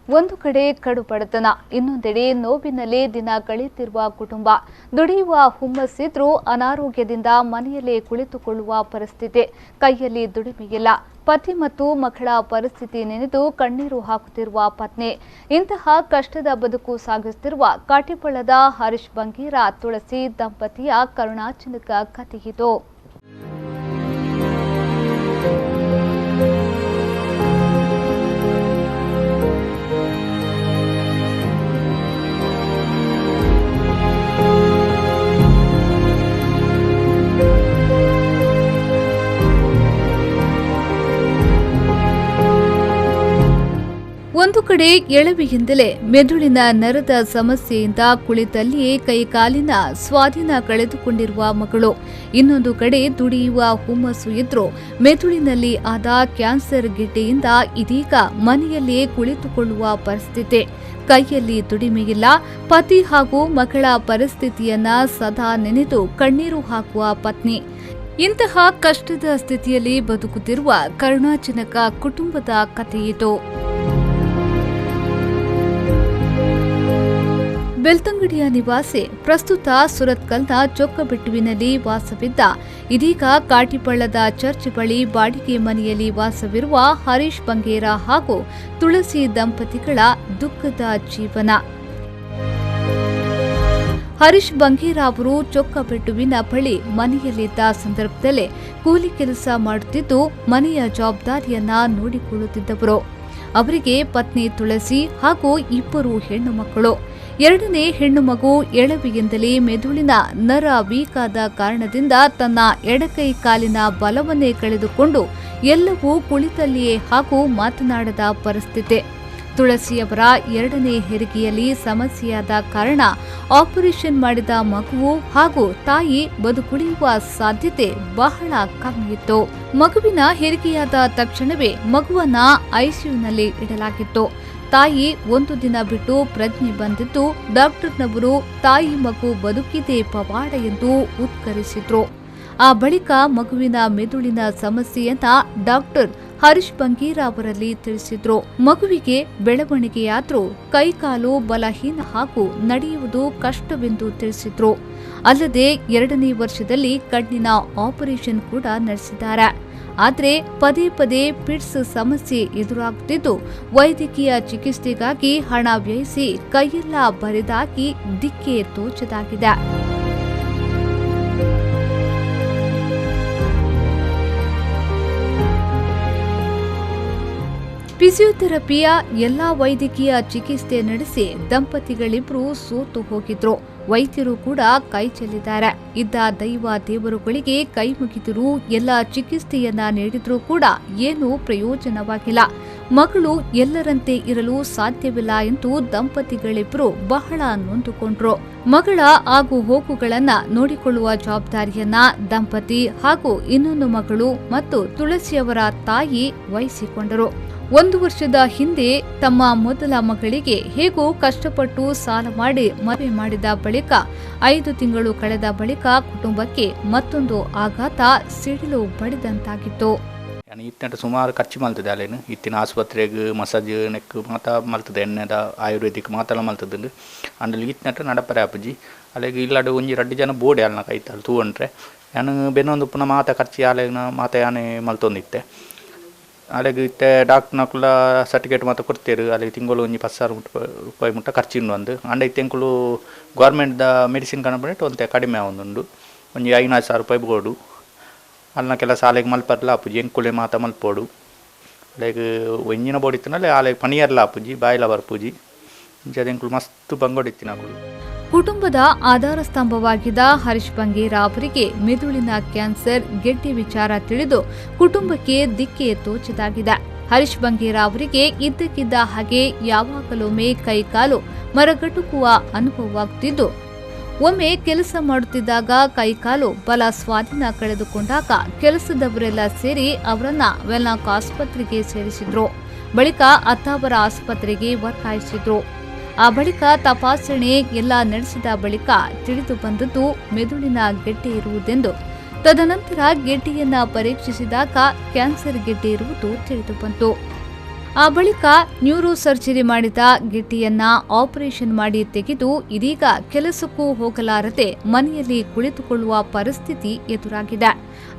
ಒಂದು ಕಡೆ ಕಡು ಬಡತನ, ಇನ್ನೊಂದೆಡೆ ನೋವಿನಲ್ಲಿ ದಿನ ಕಳೆಯುತ್ತಿರುವ ಕುಟುಂಬ. ದುಡಿಯುವ ಹುಮ್ಮಸ್ಸಿದ್ರೂ ಅನಾರೋಗ್ಯದಿಂದ ಮನೆಯಲ್ಲೇ ಕುಳಿತುಕೊಳ್ಳುವ ಪರಿಸ್ಥಿತಿ, ಕೈಯಲ್ಲಿ ದುಡಿಮೆಯಿಲ್ಲ. ಪತಿ ಮತ್ತು ಮಕ್ಕಳ ಪರಿಸ್ಥಿತಿ ನೆನೆದು ಕಣ್ಣೀರು ಹಾಕುತ್ತಿರುವ ಪತ್ನಿ. ಇಂತಹ ಕಷ್ಟದ ಬದುಕು ಸಾಗಿಸುತ್ತಿರುವ ಕಾಟಿಪಳ್ಳದ ಹರೀಶ್ ಬಂಗೇರ ತುಳಸಿ ದಂಪತಿಯ ಕರುಣಾಜನಕ ಕಥೆಯಿದು. ಒಂದು ಕಡೆ ಎಳವೆಯಿಂದಲೇ ಮೆದುಳಿನ ನರದ ಸಮಸ್ಯೆಯಿಂದ ಕುಳಿತಲ್ಲಿಯೇ ಕೈಕಾಲಿನ ಸ್ವಾಧೀನ ಕಳೆದುಕೊಂಡಿರುವ ಮಗಳು, ಇನ್ನೊಂದು ಕಡೆ ದುಡಿಯುವ ಹುಮ್ಮಸ್ಸು ಇದ್ರೂ ಮೆದುಳಿನಲ್ಲಿ ಆದ ಕ್ಯಾನ್ಸರ್ ಗೆಡ್ಡೆಯಿಂದ ಇದೀಗ ಮನೆಯಲ್ಲಿಯೇ ಕುಳಿತುಕೊಳ್ಳುವ ಪರಿಸ್ಥಿತಿ, ಕೈಯಲ್ಲಿ ದುಡಿಮೆಯಿಲ್ಲ. ಪತಿ ಹಾಗೂ ಮಕ್ಕಳ ಪರಿಸ್ಥಿತಿಯನ್ನ ಸದಾ ನೆನೆದು ಕಣ್ಣೀರು ಹಾಕುವ ಪತ್ನಿ. ಇಂತಹ ಕಷ್ಟದ ಸ್ಥಿತಿಯಲ್ಲಿ ಬದುಕುತ್ತಿರುವ ಕರುಣಾಜನಕ ಕುಟುಂಬದ ಕಥೆಯಿದು. ಬೆಳ್ತಂಗಡಿಯ ನಿವಾಸಿ, ಪ್ರಸ್ತುತ ಸುರತ್ಕಲ್ನ ಚೊಕ್ಕಬೆಟ್ಟುವಿನಲ್ಲಿ ವಾಸವಿದ್ದ, ಇದೀಗ ಕಾಟಿಪಳ್ಳದ ಚರ್ಚ್ ಬಳಿ ಬಾಡಿಗೆ ಮನೆಯಲ್ಲಿ ವಾಸವಿರುವ ಹರೀಶ್ ಬಂಗೇರ ಹಾಗೂ ತುಳಸಿ ದಂಪತಿಗಳ ದುಃಖದ ಜೀವನ. ಹರೀಶ್ ಬಂಗೇರ ಅವರು ಚೊಕ್ಕಬೆಟ್ಟುವಿನ ಬಳಿ ಮನೆಯಲ್ಲಿದ್ದ ಸಂದರ್ಭದಲ್ಲೇ ಕೂಲಿ ಕೆಲಸ ಮಾಡುತ್ತಿದ್ದು ಮನೆಯ ಜವಾಬ್ದಾರಿಯನ್ನ ನೋಡಿಕೊಳ್ಳುತ್ತಿದ್ದವರು. ಅವರಿಗೆ ಪತ್ನಿ ತುಳಸಿ ಹಾಗೂ ಇಬ್ಬರು ಹೆಣ್ಣು ಮಕ್ಕಳು. ಎರಡನೇ ಹೆಣ್ಣು ಮಗು ಎಳವೆಯಿಂದಲೇ ಮೆದುಳಿನ ನರ ವೀಕಾದ ಕಾರಣದಿಂದ ತನ್ನ ಎಡಕೈ ಕಾಲಿನ ಬಲವನ್ನೇ ಕಳೆದುಕೊಂಡು ಎಲ್ಲವೂ ಕುಳಿತಲ್ಲಿಯೇ ಹಾಗೂ ಮಾತನಾಡದ ಪರಿಸ್ಥಿತಿ. ತುಳಸಿಯವರ ಎರಡನೇ ಹೆರಿಗೆಯಲ್ಲಿ ಸಮಸ್ಯೆಯಾದ ಕಾರಣ ಆಪರೇಷನ್ ಮಾಡಿದ ಮಗುವು ಹಾಗೂ ತಾಯಿ ಬದುಕುಳಿಯುವ ಸಾಧ್ಯತೆ ಬಹಳ ಕಮ್ಮಿಯಿತ್ತು. ಮಗುವಿನ ಹೆರಿಗೆಯಾದ ತಕ್ಷಣವೇ ಮಗುವನ್ನ ಐಸಿಯುನಲ್ಲಿ ಇಡಲಾಗಿತ್ತು. ತಾಯಿ ಒಂದು ದಿನ ಬಿಟ್ಟು ಪ್ರಜ್ಞೆ ಬಂದಿದ್ದು ಡಾಕ್ಟರ್ನವರು ತಾಯಿ ಮಗು ಬದುಕಿದೆ ಪವಾಡ ಎಂದು ಉತ್ಕರಿಸಿದ್ರು. ಆ ಬಳಿಕ ಮಗುವಿನ ಮೆದುಳಿನ ಸಮಸ್ಯೆಯನ್ನ ಡಾಕ್ಟರ್ ಹರೀಶ್ ಬಂಗೇರ ಅವರಲ್ಲಿ ತಿಳಿಸಿದ್ರು. ಮಗುವಿಗೆ ಬೆಳವಣಿಗೆಯಾದರೂ ಕೈಕಾಲು ಬಲಹೀನ ಹಾಗೂ ನಡೆಯುವುದು ಕಷ್ಟವೆಂದು ತಿಳಿಸಿದ್ರು. ಅಲ್ಲದೆ ಎರಡನೇ ವರ್ಷದಲ್ಲಿ ಕಣ್ಣಿನ ಆಪರೇಷನ್ ಕೂಡ ನಡೆಸಿದ್ದಾರೆ. ಆದರೆ ಪದೇ ಪದೇ ಪಿಟ್ಸ್ ಸಮಸ್ಯೆ ಎದುರಾಗುತ್ತಿದ್ದು ವೈದ್ಯಕೀಯ ಚಿಕಿತ್ಸೆಗಾಗಿ ಹಣ ವ್ಯಯಿಸಿ ಕೈಯೆಲ್ಲ ಬರಿದಾಗಿ ದಿಕ್ಕೇ ತೋಚದಾಗಿದೆ. ಫಿಸಿಯೋಥೆರಪಿಯ ಎಲ್ಲಾ ವೈದ್ಯಕೀಯ ಚಿಕಿತ್ಸೆ ನಡೆಸಿ ದಂಪತಿಗಳಿಬ್ಬರು ಸೋತು ಹೋಗಿದ್ರು. ವೈದ್ಯರು ಕೂಡ ಕೈ ಚೆಲ್ಲಿದ್ದಾರೆ. ಇದ್ದ ದೈವ ದೇವರುಗಳಿಗೆ ಕೈ ಮುಗಿದರೂ ಎಲ್ಲ ಚಿಕಿತ್ಸೆಯನ್ನ ನೀಡಿದ್ರೂ ಕೂಡ ಏನೂ ಪ್ರಯೋಜನವಾಗಿಲ್ಲ. ಮಗಳು ಎಲ್ಲರಂತೆ ಇರಲು ಸಾಧ್ಯವಿಲ್ಲ ಎಂದು ದಂಪತಿಗಳಿಬ್ಬರು ಬಹಳ ನೊಂದುಕೊಂಡ್ರು. ಮಗಳ ಆಗು ಹೋಗುಗಳನ್ನ ನೋಡಿಕೊಳ್ಳುವ ಜವಾಬ್ದಾರಿಯನ್ನ ದಂಪತಿ ಹಾಗೂ ಇನ್ನೊಂದು ಮಗಳು ಮತ್ತು ತುಳಸಿಯವರ ತಾಯಿ ವಹಿಸಿಕೊಂಡರು. ಒಂದು ವರ್ಷದ ಹಿಂದೆ ತಮ್ಮ ಮೊದಲ ಮಗಳಿಗೆ ಹೇಗೋ ಕಷ್ಟಪಟ್ಟು ಸಾಲ ಮಾಡಿ ಮದುವೆ ಮಾಡಿದ ಬಳಿಕ 5 ತಿಂಗಳು ಕಳೆದ ಬಳಿಕ ಕುಟುಂಬಕ್ಕೆ ಮತ್ತೊಂದು ಆಘಾತ ಸಿಡಿಲು ಬಡಿದಂತಾಗಿತ್ತು. ಇತ್ತಿನ ಸುಮಾರು ಖರ್ಚು ಮಲ್ತದೆ ಅಲ್ಲೇನು ಇತ್ತಿನ ಆಸ್ಪತ್ರೆಗೆ ಮಸಾಜ್ ನೆಕ್ ಮಾತಾ ಮಲ್ತದೆ, ಎಣ್ಣೆದ ಆಯುರ್ವೇದಿಕ್ ಮಾತೆಲ್ಲ ಮಲ್ತದೆ. ಅಂಡಲ್ಲಿ ಇತ್ತಿನಟ್ಟ ನಡಪರೆ ಆಪುಜಿ. ಅಲ್ಲಿಗೆ ಇಲ್ಲಡು ಒಂಜಿ ರಡ್ಡು ಜನ ಬೋಡೆ ಅಲ್ನ ಕೈತಲ್ಲಿ ತೂವಂಡ್ರೆ ಯಾನು ಬೆನ್ನೊಂದು ಪುನಃ ಮಾತ ಖರ್ಚು ಅಲೆಗ್ನ ಮಾತ ಯಾನೆ ಮಲ್ತೊಂದಿತ್ತೆ. ಅಲ್ಲಿಗೆ ಇತ್ತೆ ಡಾಕ್ಟ್ನಕುಲ ಸರ್ಟಿಫಿಕೇಟ್ ಮಾತ್ರ ಕೊಡ್ತೇರು. ಅಲ್ಲಿಗೆ ತಿಂಗಳು ಒಂಜಿ 10,000 ರೂಪಾಯಿ ಮುಟ್ಟ ಖರ್ಚು ಉಂಡು ಅಂದು. ಅಂಡ ಇತ್ತೆ ಎಂಕುಲು ಗೌರ್ಮೆಂಟ್ದ ಮೆಡಿಸಿನ್ ಕನಪಂಡೆ ಒಂತೆ ಕಡಿಮೆ ಆವೊಂದುಂಡು. ಒಂಜಿ 5,000 ರೂಪಾಯಿ ಬೋಡು. ಅಲ್ನ ಕೆಲಸ ಆಲೆಗ್ ಮಲ್ಪರ್ಲ ಆಪುಜಿ, ಎಂಕುಲೆ ಮಾತ ಮಲ್ಪೋಡು. ಅಲೆಗ್ ಒಂಜಿನ ಬೋಡಿತ್ತಿನಲ್ಲಿ ಆಲೆಗ್ ಪನಿಯರ್ಲ ಆಪುಜಿ, ಬಾಯಿಲ ಬರ್ಪುಜಿ. ಇಂಚ ಎಂಕುಲು ಮಸ್ತ್ ಬಂಗೋಡಿತ್ತಿನಕುಲು. ಕುಟುಂಬದ ಆಧಾರ ಸ್ತಂಭವಾಗಿದ್ದ ಹರೀಶ್ ಬಂಗೇರ ಅವರಿಗೆ ಮೆದುಳಿನ ಕ್ಯಾನ್ಸರ್ ಗೆಡ್ಡೆ ವಿಚಾರ ತಿಳಿದು ಕುಟುಂಬಕ್ಕೆ ದಿಕ್ಕೇ ತೋಚದಾಗಿದೆ. ಹರೀಶ್ ಬಂಗೇರ ಅವರಿಗೆ ಇದ್ದಕ್ಕಿದ್ದ ಹಾಗೆ ಯಾವಾಗಲೊಮ್ಮೆ ಕೈಕಾಲು ಮರಗಟುಕುವ ಅನುಭವವಾಗುತ್ತಿದ್ದು, ಒಮ್ಮೆ ಕೆಲಸ ಮಾಡುತ್ತಿದ್ದಾಗ ಕೈಕಾಲು ಬಲ ಸ್ವಾಧೀನ ಕಳೆದುಕೊಂಡಾಗ ಕೆಲಸದವರೆಲ್ಲ ಸೇರಿ ಅವರನ್ನ ವೆನ್ಲಾಕ್ ಆಸ್ಪತ್ರೆಗೆ ಸೇರಿಸಿದ್ರು. ಬಳಿಕ ಅತ್ತಾವರ ಆಸ್ಪತ್ರೆಗೆ ವರ್ಗಾಯಿಸಿದ್ರು. ಆ ಬಳಿಕ ತಪಾಸಣೆ ಎಲ್ಲ ನಡೆಸಿದ ಬಳಿಕ ತಿಳಿದು ಬಂದದ್ದು ಮೆದುಳಿನ ಗೆಡ್ಡೆ ಇರುವುದೆಂದು. ತದನಂತರ ಗೆಡ್ಡೆಯನ್ನ ಪರೀಕ್ಷಿಸಿದಾಗ ಕ್ಯಾನ್ಸರ್ ಗೆಡ್ಡೆ ಇರುವುದು ತಿಳಿದುಬಂತು. ಆ ಬಳಿಕ ನ್ಯೂರೋ ಸರ್ಜರಿ ಮಾಡಿದ ಗಿಡ್ಡಿಯನ್ನ ಆಪರೇಷನ್ ಮಾಡಿ ತೆಗೆದು ಇದೀಗ ಕೆಲಸಕ್ಕೂ ಹೋಗಲಾರದೆ ಮನೆಯಲ್ಲಿ ಕುಳಿತುಕೊಳ್ಳುವ ಪರಿಸ್ಥಿತಿ ಎದುರಾಗಿದೆ.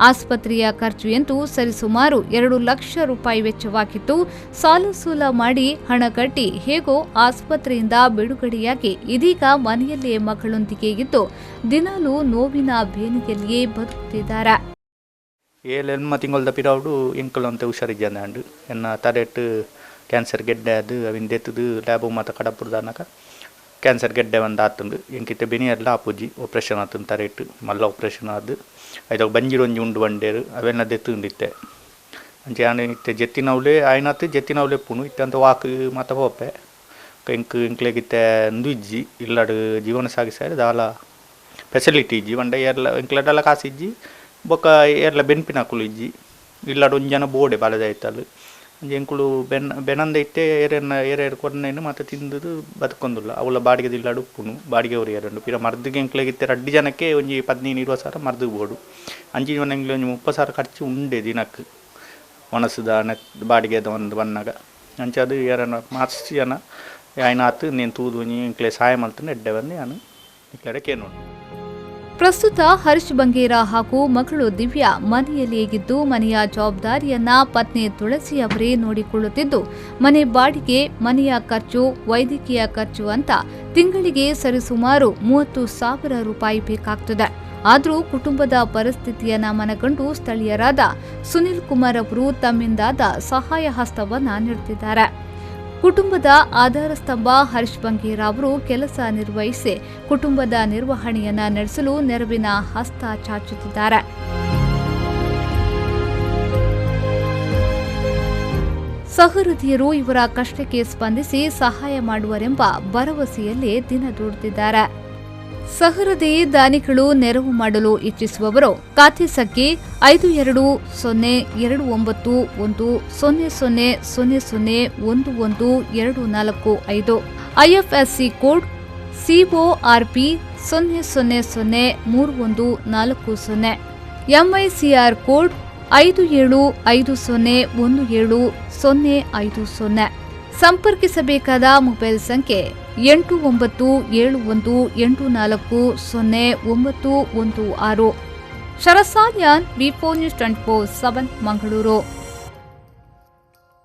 ಆಸ್ಪತ್ರೆಯ ಖರ್ಚು ಎಂದು ಸರಿಸುಮಾರು 2 ಲಕ್ಷ ರೂಪಾಯಿ ವೆಚ್ಚವಾಗಿದ್ದು, ಸಾಲು ಸೂಲ ಮಾಡಿ ಹಣ ಕಟ್ಟಿ ಹೇಗೋ ಆಸ್ಪತ್ರೆಯಿಂದ ಬಿಡುಗಡೆಯಾಗಿ ಇದೀಗ ಮನೆಯಲ್ಲೇ ಮಗಳೊಂದಿಗೆ ಇದ್ದು ದಿನಾಲೂ ನೋವಿನ ಬೇನೆಯಲ್ಲಿಯೇ ಬದುಕುತ್ತಿದ್ದಾರೆ. ಏಳೆನ್ಮ ತಿಂಗಳದ ಪಿರವುಡು ಎಂಕುಲು ಅಂತ ಹುಷಾರಿಜ್ಜಂದಾಂಡು ಎನ್ನ ತರೆಟ್ ಕ್ಯಾನ್ಸರ್ ಗೆಡ್ಡೆ ಅದು ಅವಿನ ದೆತ್ತದು ಲ್ಯಾಬ್ ಮಾತ ಕಡಪುಡ್ದಾನಕ ಕ್ಯಾನ್ಸರ್ ಗೆಡ್ಡೆ ಒಂದು ಆತುಂಡು. ಎಂಕಿತ್ತೆ ಬೆನಿಯರ್ಲ ಆಪುಜಿ ಆಪ್ರೇಷನ್ ಆತುಂಡು ತರೆಟ್ ಮಲ್ಲ ಆಪ್ರೇಷನ್ ಆದು ಐದೊಗ ಬಂಜಿರೊಂಜಿ ಉಂಡು ಬಂಡೇರು ಅವೆಲ್ಲ ದೆತ್ತುಂಡಿತ್ತೆ. ಅಂಚೆ ಯಾನ್ ಇತ್ತೆ ಜೆತ್ತಿನವ್ಲೆ ಆಯ್ನಾತ್ ಜೆತ್ತಿನವ್ಲೆ ಪುಣು ಇತ್ತೆ ಅಂತ ವಾಕ್ ಮಾತ ಪೋಪೆ. ಎಂಕ್ ಎಂಕ್ಲೆಗಿತ್ತೆ ಉಂದು ಇಜ್ಜಿ ಇಲ್ಲಡ್ ಜೀವನ ಸಾಗಿಸಾರೆ ದಾಲ ಫೆಸಿಲಿಟಿ ಇಜ್ಜಿ ಪಂಡ ಏರ್ಲ ಎಂಕ್ಲೆಡಲ ಕಾಸು ಇಜ್ಜಿ ಬೊಕ್ಕ ಏರ್ಲ ಬೆನ್ಪಿನಕುಲು ಇಜ್ಜಿ ಇಲ್ಲಡ್ ಒಂಜಿ ಜನ ಬೋಡೆ ಬಾಲೆದಾಯ್ತಲ್ ಅಂಚೆ ಎಂಕುಲು ಬೆನಂದ ಇತ್ತೆ ಏರೆನ್ನ ಏರೇರು ಕೊರ್ನೇನು ಮಾತ ತಿಂದುದು ಬದುಕೊಂದುಲ್ಲ. ಅವಳ ಬಾಡಿಗೆದ ಇಲ್ಲಡ್ ಉಪ್ಪುನು ಬಾಡಿಗೆ ಅವರು ಏರುಂಡು ಪಿರ ಮರ್ದಿಗೆ ಎಂಕ್ಲೆಗಿತ್ತೆ 2 ಜನಕ್ಕೆ ಒಂಜಿ 15-20 ಸಾವಿರ ಮರ್ದಿಗೆ ಬೋಡು. ಅಂಚಿ ಜನ ಎಂಕ್ಲೆ ಒಂಜಿ 30 ಸಾವಿರ ಖರ್ಚು ಉಂಡೆ ದಿನಕ್ಕೆ ಒಣಸುದ ಬಾಡಿಗೆದ ಒಂದು ಬನ್ನಾಗ. ಅಂಚೆ ಅದು ಏರನ್ನ ಮಾಸ್ತಿ ಜನ ಆಯ್ನಾತು ನೀನು ತೂದು ಒಂಜಿ ಎಂಕ್ಲೆ ಸಹಾಯ ಮಲ್ತಂದು ಎಡ್ಡೆ ಬಂದು ನಾನು ಎಂಕ್ಲೆಡ ಕೇನುಂಡು. ಪ್ರಸ್ತುತ ಹರೀಶ್ ಬಂಗೇರ ಹಾಗೂ ಮಗಳು ದಿವ್ಯಾ ಮನೆಯಲ್ಲಿಯೇ ಇದ್ದು ಮನೆಯ ಜವಾಬ್ದಾರಿಯನ್ನ ಪತ್ನಿ ತುಳಸಿ ಅವರೇ ನೋಡಿಕೊಳ್ಳುತ್ತಿದ್ದು, ಮನೆ ಬಾಡಿಗೆ, ಮನೆಯ ಖರ್ಚು, ವೈದ್ಯಕೀಯ ಖರ್ಚು ಅಂತ ತಿಂಗಳಿಗೆ ಸರಿಸುಮಾರು 30,000 ರೂಪಾಯಿ ಬೇಕಾಗ್ತದೆ. ಆದರೂ ಕುಟುಂಬದ ಪರಿಸ್ಥಿತಿಯನ್ನ ಮನಗಂಡು ಸ್ಥಳೀಯರಾದ ಸುನಿಲ್ ಕುಮಾರ್ ಅವರು ತಮ್ಮಿಂದಾದ ಸಹಾಯ ಹಸ್ತವನ್ನ ನೀಡುತ್ತಿದ್ದಾರೆ. ಕುಟುಂಬದ ಆಧಾರ ಸ್ತಂಭ ಹರೀಶ್ ಬಂಗೇರ ಅವರು ಕೆಲಸ ನಿರ್ವಹಿಸಿ ಕುಟುಂಬದ ನಿರ್ವಹಣೆಯನ್ನ ನಡೆಸಲು ನೆರವಿನ ಹಸ್ತ ಚಾಚುತ್ತಿದ್ದಾರೆ. ಸಹೃದಯರು ಇವರ ಕಷ್ಟಕ್ಕೆ ಸ್ಪಂದಿಸಿ ಸಹಾಯ ಮಾಡುವರೆಂಬ ಭರವಸೆಯಲ್ಲಿ ದಿನ ದೂಡುತ್ತಿದ್ದಾರೆ. ಸಹೃದಯಿ ದಾನಿಗಳು ನೆರವು ಮಾಡಲು ಇಚ್ಛಿಸುವವರು ಖಾತೆ ಸಂಖ್ಯೆ 5 2 0 2 9 1 0 0 0 0 1 1 2 4 5, IFSC code CORP 0 0 0 3 1 4 0, MICR code 5 7 5 0 1 7 0 5 0. ಸಂಪರ್ಕಿಸಬೇಕಾದ mobile ಸಂಖ್ಯೆ 8 9 7 1 8 4 0 9 1 6. ಶರಸಾನ್ಯಾನ್, V4 news 24/7, Mangaluru.